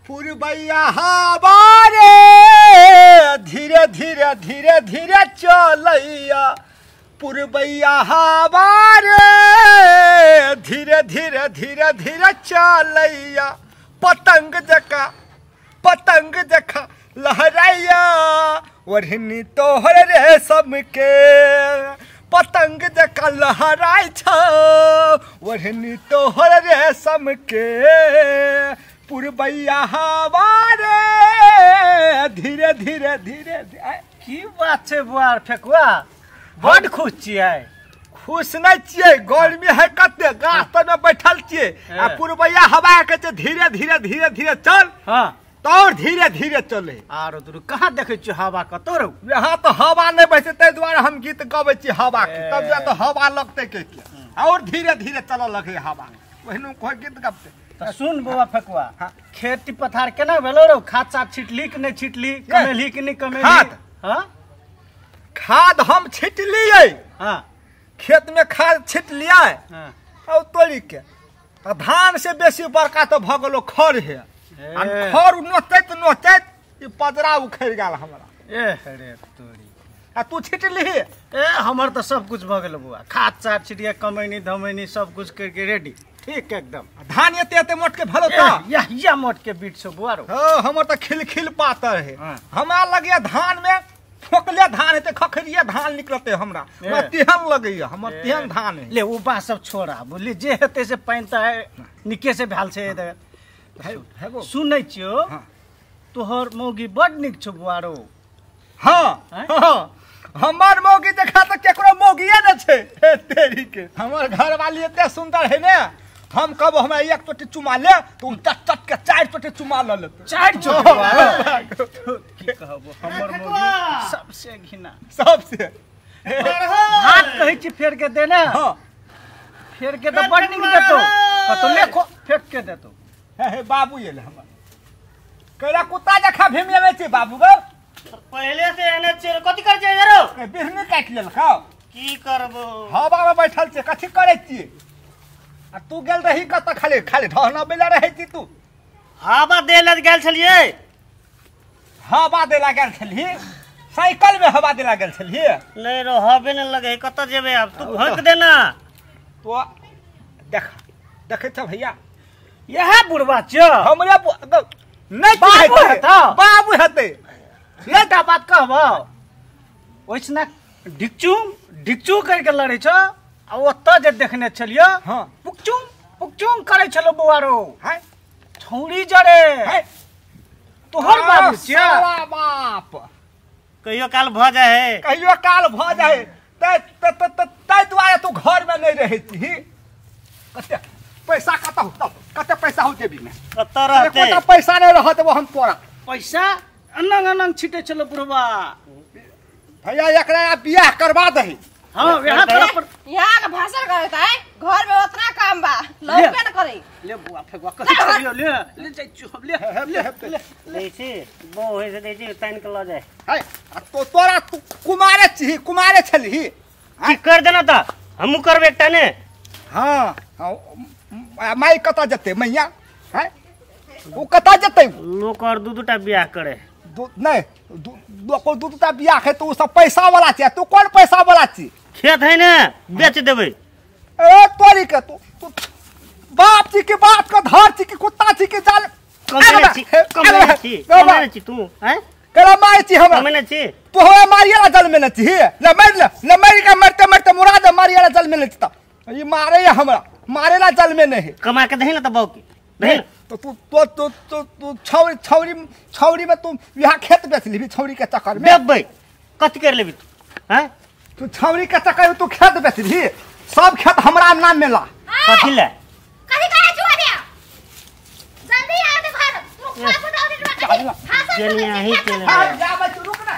पुरबैया हवा रे धीरे धीरे धीरे धीरे चलैया पुरबैया हवा रे धीरे धीरे धीरे धीरे चलैया पतंग जका लहराइया ओढ़नी तोहर रेशम के पतंग जका लहराइ छौ ओढ़नी तोहर रेशम के पुरबैया हवा रे धीरे धीरे धीरे। की बात छै बुआर फेकुआ, बड खुश छियै? खुश नहीं छियै, गर्मी है कते गाछ तर में बैठल छियै आ पुरबैया हवा के छै धीरे धीरे धीरे धीरे चल। हाँ तो धीरे धीरे चले। आरो दूर कहाँ देखै छियै हवा कतौ रौ? यहाँ तो हवा नहीं बहै छै ताहि दुआरे हम गीत गबै छी हवा के, तब जा तो हवा लगतै के और धीरे धीरे चलऽ लगै हवा, ओहिनो कोइ गीत गबतै। तऽ सुन बौआ फेकुआ, खेती पथार केना भेलो रौ? खाद साद छिटली कि नहि छिटली, कमेलही कि नहि कमेलही? खाद हाँ खाद हम छिटलियै। हाँ खेत में खाद छिटलियै हाँ और तोड़ी के धान से बेसी बड़का तो भऽ गेलो खर है, आ खर नोचैत नोचैत ई पजरा उखड़ि गेल हमरा। ए रे तोरी, आ तू छिटलिही? ए हमर तऽ सब कुछ भऽ गेल बौआ, खाद साद छिटिया कमैनी धमैनी सब कुछ करके रेडी, ठीक एकदम। धान एते एते मोट के भेलो तऽ? यह मोट के बीट छौ बौआ रौ। हँ हमर तऽ खिलखिल पातर है, हमरा लगैया धान में फोकले धान हेतै, खखरिया धान निकलतै हमरा, हमरा तेहन लगैया, हमर तेहन धान है। ले ओ बात सब छोड़ा, बुझली जे हेतै से पानि तऽ नीके से भेल छै। सुनै छियौ तोहर मौगी बड नीक छौ बौआ रौ। हाँ हाँ हमर मौगी देखा तऽ केकरो मौगिए ने छै तेरी के। हमर घरवाली एते सुन्दर है ने, हम कहबो हमरा एक चोटी चुमा ले तो उ चट चट के चारि चोटी चुमा ल लेतै। चारि चोटी? की कहबो हमर मौगी सबसे घिना, सबसे। भात कहै छी फेर के दे ने। हाँ फेर के तऽ बड नीक देतौ, कतौ लेखो फेक के देतौ। हे बाबू एले हमर, कैला कुत्ता जखा भीम लेबै छी बाबू गौ। पहले से एने छियै, कथी करै छियै रौ? बिहनी काटि लेलकौ। की करबो, हवा में बैठल छियै, कथी करै छियै? आ तू गेल रही कतऽ? खाली खाली ढहना बेला रहै छी तू। हवा दे लए गेल छलियै। हवा दे ला गेल छलही? साइकिल में हवा दे ला गेल छलही? नहि रौ, हवे नहि लगै, कतऽ जेबै आब? तू भोंक दे ना। तो देख देखै छ भैया, इएह बुढ़बा छियौ? हमरे नहि बाबू हेतौ, बाबू हेतै। एकटा बात कहबौ, ओहिसना ढिकचुम ढिकचू करिके लड़ै छौ, आ ओतऽ जे देखने छलियौ हाँ पुकचुम पुकचुम करै छलौ बौआ रौ, है छौड़ी जरे तोहर बाबू छियौ। बाप कहियो काल भऽ जाइ है, कहियो काल भऽ जाइ है, ताहि दुआरे तू घर में नहीं रहै छी। कते पैसा कतऽ होतौ, कते पैसा हो जेबी में? कतऽ रहतै? एकोटा पैसा नहीं रहत वो हम तोरा। पैसा अनंग अनंग छिटै छलौ बुढ़बा। भैया एकरा बियाह करवा दही। हाँ यहाँ पर यहाँ के भाषण करत है, घर में उतना काम बा लौके न करी। ले बुआ फेकुआ कथी करियो, ले ले जाइ छियौ हम, ले ले ले दै छी बौ होइ से दै छी तानि के ल जाय। है आ तो तोरा तू कुमारे छी, कुमारे छलही की कर देना त हमहू करबै एकटा ने। हाँ माई कतऽ जेतै मैया? है उ कतऽ जेतै? लोक और दू दूटा बियाह करे। नहीं दू दूटा बियाह है तो उ सब पैसा वाला छै, तू कोन पैसा वाला छी? खेत है ने बेच देबै। ए तोरी के तू बाप जी के बात के धर छी कि कुत्ता छी कि जाल? कमेने छी, कमेने छी, कमेने छी तू हैं? केला मारै छी हमरा? कमेने छी तू, हमरा मारिएला जल में न छी। ले मारि ले, ले मारि के मरते मरते मुराद मारिएला जल में न छी। त ई मारे हमरा मारेला जल में नहीं। कमा के दही ना त बौ के दही। तो तू तो तो तो तू छौरी छौरी छौरी में तू यहाँ खेत बेच लेबी छौरी के चक्कर में? बेचबै कथी कर लेबी तू हैं? तू छौरी के चक्कर में तू खेत बेच ली, सब खेत हमरा नाम में ला। कथी ले? कथी करे छुआ दे, जल्दी आ दे घर, तू बाबू दे दे भाषण जनिया ही चले जा बच्चू रुक ना।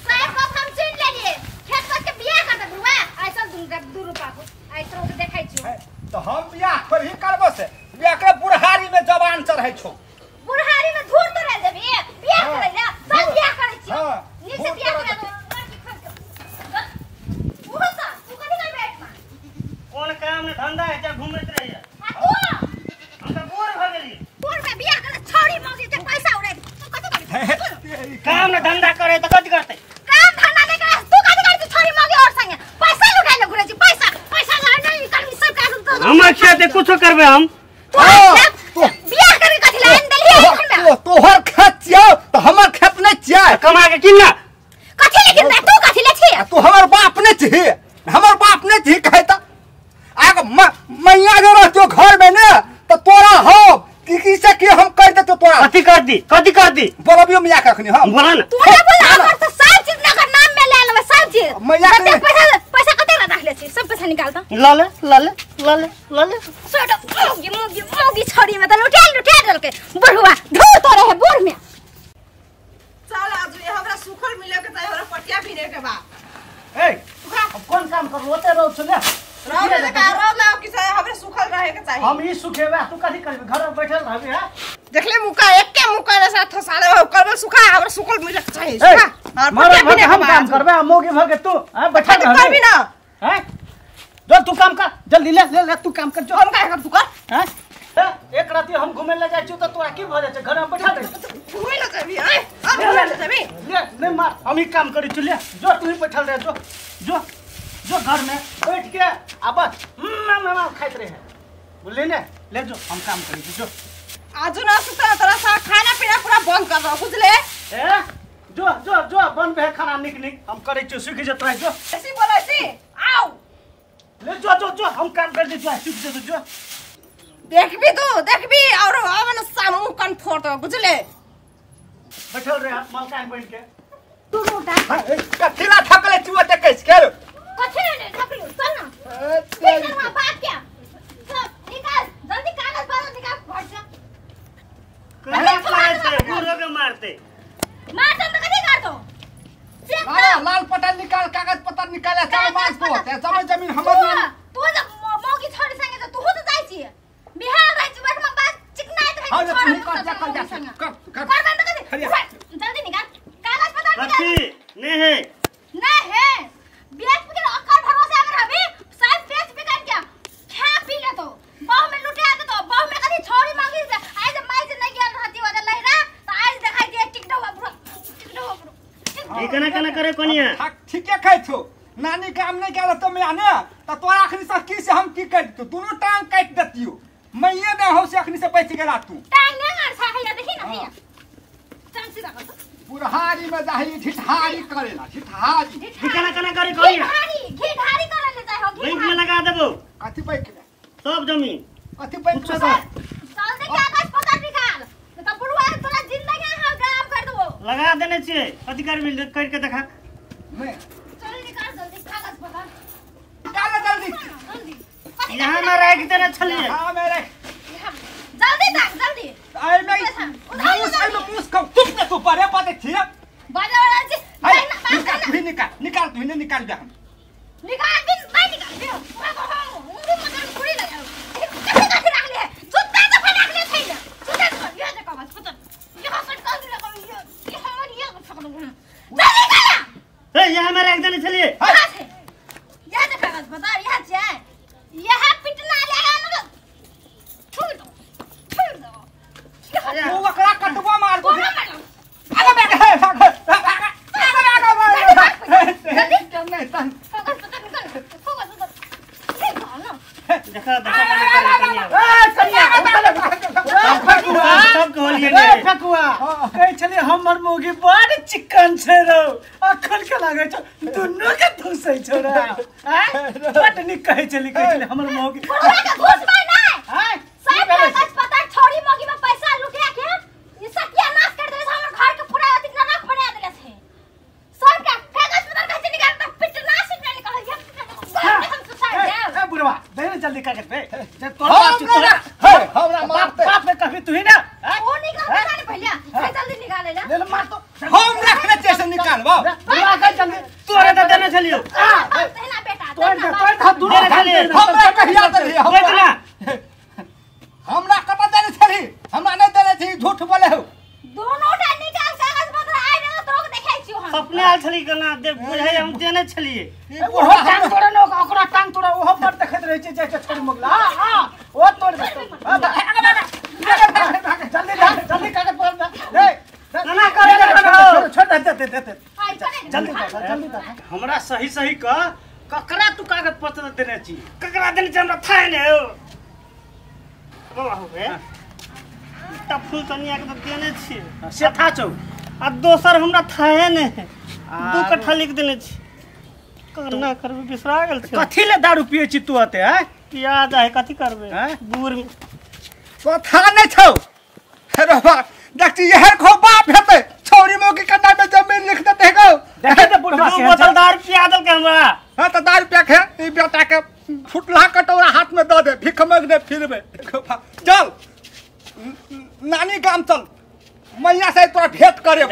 साहब को हम चिन्ह लेलिए, खेत बेच के बियाह कर दे बुआ, ऐसा दूंगा 2 रुपा को आई तोरा के देखै छियौ। तो हम बियाह पर ही करबो से एकरे बुढ़ारी में जवान चढ़ै छौ। बुढ़ारी में धूर तोड़ै देबी बियाह करै ले, सब बियाह करै छियौ, नीक से बियाह करै दे। उहो सा तू कथी करबे एठमा? कोन काम ने धंधा है जा घुमैत रहैया। आ तू हम त बोर भ गेली। बोर में बियाह कर छौड़ी मौगी काम न धंधा करे त कथि करतै? काम धंधा नै करे तू कथि करतै छोरी मौगी और संगे पैसा लुटाइ ले घुरै छी पैसा पैसा ला नै करबी सब काज तो हमर खेत कुछो करबे हम तो बियाह करके कथि ला आन देलियै घर में। तोहर खेत छियौ त हमर खेत नै छियै। कमा के किन ना कथि लेकिन तू कथि ले छी? तू हमर बाप नै छी, हमर बाप नै छी कहै त आग मैया जो रहतो घर में ने त तोरा हम की की से की हम कर देतो तोरा। कथि कर दी? कथि कर दी? बोलबियो मिया के अखनी हम बोला ना तू ना बोला हमर त सब चीज नगर नाम में ले लेबै सब चीज। मैया के पैसा पैसा कते रख ले छी? सब पैसा निकाल त ल ले ल ले ल ले ल ले सोडो मोगी मोगी मोगी छोड़ी में त लुटा लुटा देलके बुढ़वा धूर तोरे है बूढ़ में। चल आज हमरा सुखल मिले के चाही, हमरा पटिया भिने के बा। ए अब कोन काम करबो? ओते रहो छले रहो ले का रहो लाओ कि से हमरा सुखल रहे के चाही। हम ई सुखेबे तू कथि करबी? घर में बैठल रहबी। हां देखले मुका एके मुका रे साथ साले करबे सुखा हमरा सुखल मिले के चाही सुखा। और पटिया भिने हम काम करबे आ मोगी भगे तू हां बैठल रहबी करबी ना। हैं जो तू काम कर जल्दी ले ले ले तू काम कर जो हम का कर तू कर। हैं एक राती हम घुमे ले जाइ छी त तोरा की भ जाइ छै? घर में बैठल रही घुमे ले जाबी। ए और घुमे ले जाबी ले नहीं मार हम ही काम करी छी ले जो तू ही बैठल रह जो जो जो घर में बैठ के आ बस मामा खाइत रहे बुझली ने। ले जो हम काम करी छी जो आजू ना सुता तोरा सा खाना पीना पूरा बंद कर दो बुझले। ए जो जो जो बन बे खाना निक निक हम करै छी सुखि जत रह जो ऐसी बोलै छी आओ ले जो जो जो हम काम कर दी जो सुखि जत जो देखबी तू देखबी और अवन सामू कन फोड़ दो बुझले। बैठल रहे मलकान बन के तू रोटा कथिला थकले चुआ ते कैस के कथि ने थकलु चल ना चल ना बाप क्या सब निकाल जल्दी कागज पत्र निकाल घर से। कहे मारते बुढ़ो के मारते मारते त कथि करतो? लाल पटल निकाल कागज पत्र निकाल चार मास तो होते जमीन जमीन हमर नाम तू जब मौगी छोड़ी संगे त तू त जाइ छी बिहार रहै छी बैठ में बात चिकनाइत रहै हां तू कर जा कर जा कर कर कर बंद कर जल्दी निकाल कागज पत्र निकाल। कथि नै है नै है बेच के अकर भरोसा में रहबी सब बेच बिकन के खा पी ले तो बाह में लुटा दे तो बाह में कथि छोड़ी मांगी से आज माई से नहीं गेल रहती वजह लहरा त आज देखाई दे टिकटो बुरो टिकटो बुरो ई कना कना करे कोनिया ठीके कहै छौ नानी काम नहीं केला तो मैं आने त तोरा अखनी से की से हम की कर देतौ दोनों टांग काट देतियो मैये ना हो से अखनी से बच गेला तू टांग ने मार छा हैया देखी ना हैया टांग सीधा कर बुढ़हारी में जाही ठिठारी करेला ठिठारी कना कना करे कोनिया घी ढारी करे ले जाय हो घी बैंक में लगा देबो कथि बैंक में सब जमीन कथि बैंक में चल दे कागज पत्र निकाल त बुढ़वा तोरा जिंदगी हम खराब कर देबो। लगा देने छियै कथि करबी कर के देखा मैं चल निकाल जल्दी कागज पत्र निकाल जल्दी जल्दी यहाँ में राख देने छलियै। हां में राख जल्दी ताक जल्दी आई में मुस आई में मुस खाओ चुप ना तू परे बात छी बाजा वाला जी निकाल तू निकाल निकाल तू ने निकाल दे हम निकाल दिन नहीं निकाल दे पूरा को हम उंगली मगर पूरी लगा कथि कथि राख ले जुत्ता तो रख ले छै ना जुत्ता तो ये दे कागज पत्र ये हसट कर दे ये ये हमर ये फक दो जल्दी निकाल। ए यहाँ में राख देने छलियै। ये दे कागज पत्र यहाँ छै यहाँ पिटना ले मगर छोड़ दो छोड़ दो तू ओकरा कटबो मार दो भागो भागो भागो भागो भागो जल्दी नहीं तन कागज पत्र निकाल कागज पत्र निकाल ना देखा देखा कना करे कनिया ए कनिया सब कहलियै ए ठकुआ कहै छलै हमर मोगी बड़ चिकन छै रौ अखन के लागै छौ दुनू के धुसै छौ रे हैं बड़ नीक कहै छलै हमर मोगी बुढ़वा के घुसबै नै हैं सब कागज पत्र छोड़ी मोगी में पैसा लुटा के ई सत्यानाश कर देले हमर घर के पूरा अथि नरक बना देले छै। सब का कागज पत्र कहै छै निकाल त पिटना से निकाल ये हम सुसाइड देब। ए बुढ़वा दे ने जल्दी कागज पे जे तोरा बाप छी तोरा हमरा मारते बाप ने कहबी तू ही ना ओ निकाल दे पहले जल्दी निकाले ले ले मार तो हम रखने छै से निकालबो बुढ़वा के जल्दी तोरे त देने छलियौ तहिना बेटा तोड़ दे तोड़ दे दूर हमरा कहिया देली हमरा कत देने छली हमरा नहीं देने छी झूठ बोले हो दोनों टा निकाल कागज पत्र आइ ने तोरा देखाइ छियो हम सपने आयल छली कना दे बुझाइ हम देने छलियै ओहो टांग तोड़े ने ओकरा टांग तोड़े ओहो पर देखैत रहै छै जे छोड़ी मोगला हां ओ तोड़ दे जल्दी जल्दी कागज पत्र दे ना करे छोड़ दे दे दे दे जल्दी दे जल्दी दे हमरा सही सही कह ककरा तू कागज पत्र देने छी ककरा देने छी हमरा थाहे नै हो बाबा हो गे एकटा फूल तनिया के त देने छी से था छौ आ दोसर हमरा थाहे नै 2 कट्ठा लिख देने छी करना करबे बिसरा गेल छै कथी ले दारू पिए छी तू अते हैं पिया जाए कथी करबे बूढ़ तो था नै छौ अरे बा देखती यहर खो बाप हेतै छौरी मोगी कन्ना में जमीन लिख देते गो देखे त बुढ़वा के बोतल दारू पिया देल के हमरा हां त दारू पिया के ई बेटा के फुटला कटोरा हाथ में the they भीख मांग दे फिरबे चल नानी गाम चल मैया से तोरा भेंट करे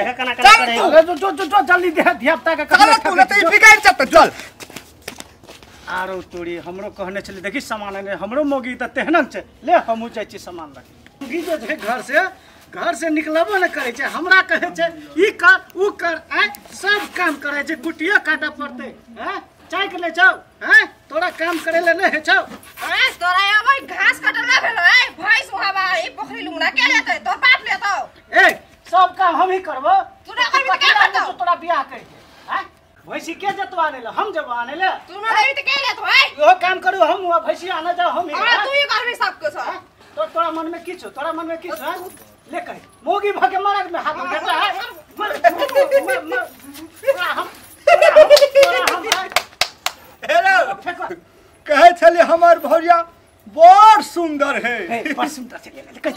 चल तू जो जो जो जल्दी दे धिया पुता के चल तू न त ई बिगाड़ जत चल आरो तोरी हमरो कहने छले देखी सामान ने हमरो मोगी त तेहनन छै ले हमहु जाइ छी सामान लके मोगी जे छै घर से निकलबो न करै छै हमरा कहै छै ई कर ऊ कर आय सब काम करै छै कुटियो काटे पड़तै हैं चाय के ले जाओ हैं तोरा काम करे ले नै छौ ए तोरा आबै घास काटल ना भेलो ए भैंस उहाबा ई पोखरी लुंगना के लेतै तोर बाप लेतौ ए सब काम हम ही करबो तू ना करबी त के करतौ तोरा बियाह कर के हैं भैंसी के जतवा आने ले हम जब आने ले तू ना रही त के लेतौ ए इहो काम करू हम हुआ भैंसी आने जाओ हम ही हां तू ही करबी सब कुछ तो तोरा मन में की छौ तोरा मन में की छौ ले कह मोगी भके मरग में हाथ उठाता है मर मर मर हम हेलो कहै छले हमर भौरिया बड़ सुंदर है बड़ सुंदर छै ले कह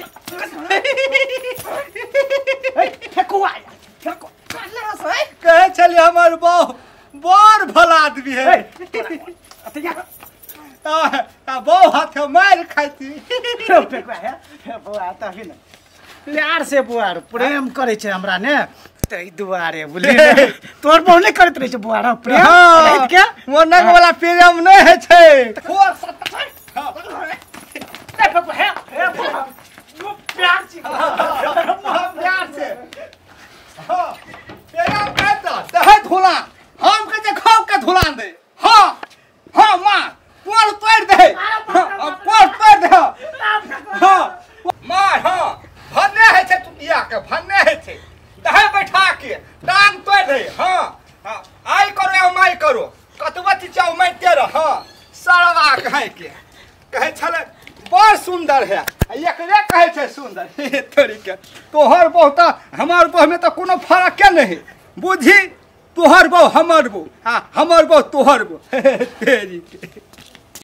ए फेकुआ फेकु कहै छले हमर बहु बड़ भला आदमी है आ बहु हाथ मार खाती फेकुआ है बुआ तभी न प्यार से बुआ प्रेम करै छै हमरा ने तै दुआरे बुझली तोर बहु नै करैत रहै छै बुआ प्रेम रहित के मोनक वाला प्रेम नै है छै प्यार छी प्यार से हां प्रेम कहत दहे धुला हम कहै छै खाओ के धुला दे हां हां मां कोर तोड़ दे कोर तोड़ दे हां मार हां भन्ने है छै तुतिया के भन्ने है छै दहे बैठा के टांग तोड़ दे हां हां आई करो या माई करो कतबा चिचाउ माइते रह हां सरवा कहै के कहै छले बड़ सुंदर है एकरे कहै छै सुंदर तोरी के तोहर बहु त हमर बहु में त कोनो फरक के नहीं बुझी तोहर बहु हमर बहु हां हमर बहु तोहर बहु तेरी के।